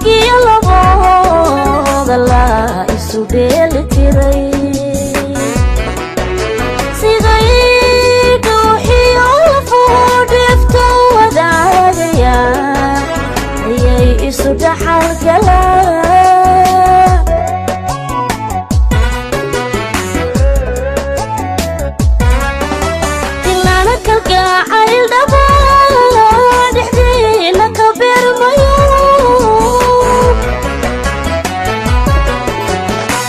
Dhadigiyo labooda la isu dheeli tiray. Siday dhuuxiyo lafuu dhifto wadaagaya ayay isu dhaxal galaan. Inaana kalgacayl dhaba dhexdiina ka beermayo,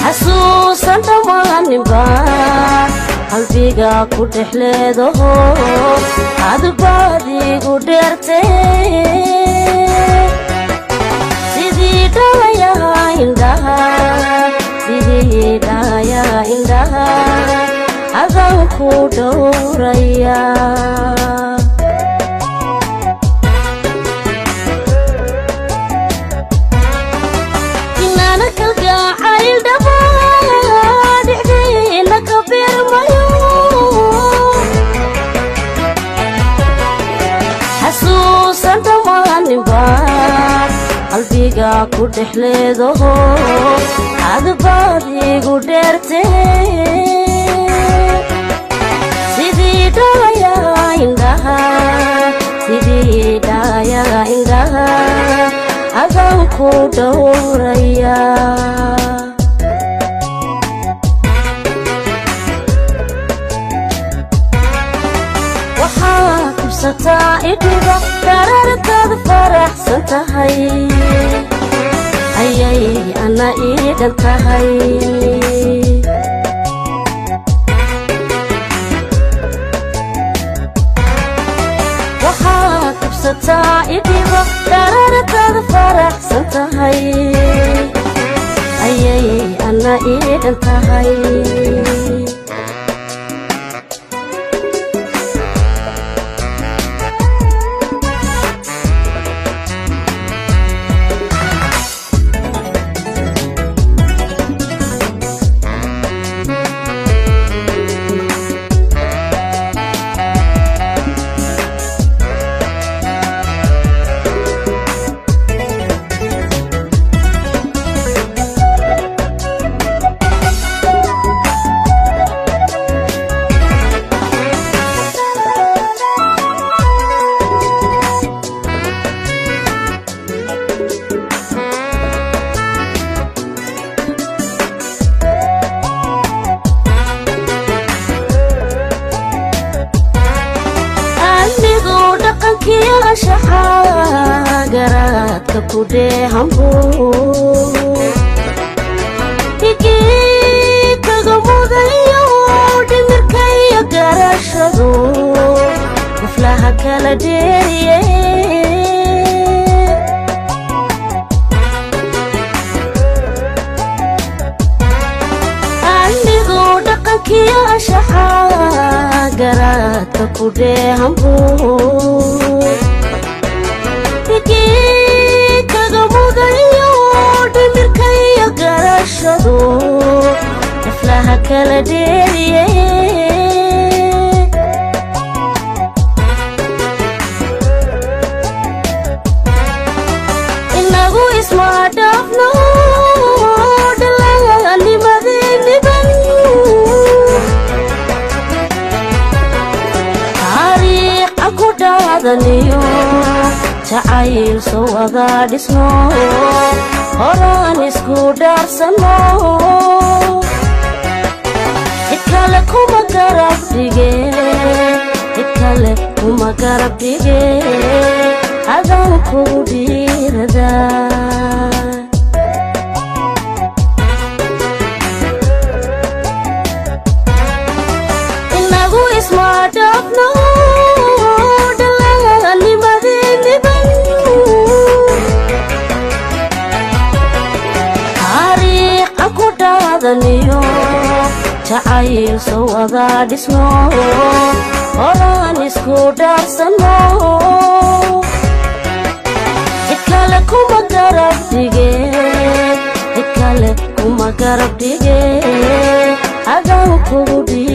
xasuusan dhammaaninba qalbiga ku dhex leedaho, adbaad igu dheertee. Sidii dhaaya indhaha, sidii dhaaya indhaha, adaan ku dhowraya. Inaana kalgacayl dhaba dhexdiina ka beermayo, xasuusan dhammaaninba qalbiga ku dhex leedaho, adbaad igu dheertee. Sidii dhaaya indhaha, sidii dhaaya indhaha, adaan ku dhowraya. Waxaa kubsataa idhiba darartaad faraxsan tahay, ayay ana ii dhan tahay. Waxaa kubsataa idhiba darartaad faraxsan tahay, ayay ana ii dhan tahay. Anigu dhaqankii anshaxa garaadka ku dheehanbu higii kaga mudayo, dhimirkayo garashadu guflaha kala dheeriye. Anigu dhaqankii anshaxa garaadka ku dheehanbu higii kaga mudayo, dhimirkayo garashadu gaflaha kala dheeriye. Inagu isma dhaafno dhalanimadeniban, taariikh ku dhaadaniyo jacayl soo wada dhisno, horaan isku dhaarsanno. Cid kale kuma garab dhige, cid kale kuma garab dhige, adaan kugu dhiiradaa. Inagu isma dhaafno dhalanimadeniban, taariikh ku dhaadaniyo jacayl soo wada dhisno, horaan isku dhaarsanno. Cid kale kuma garab dhige, cid kale kuma garab dhige, adaan kugu dhii.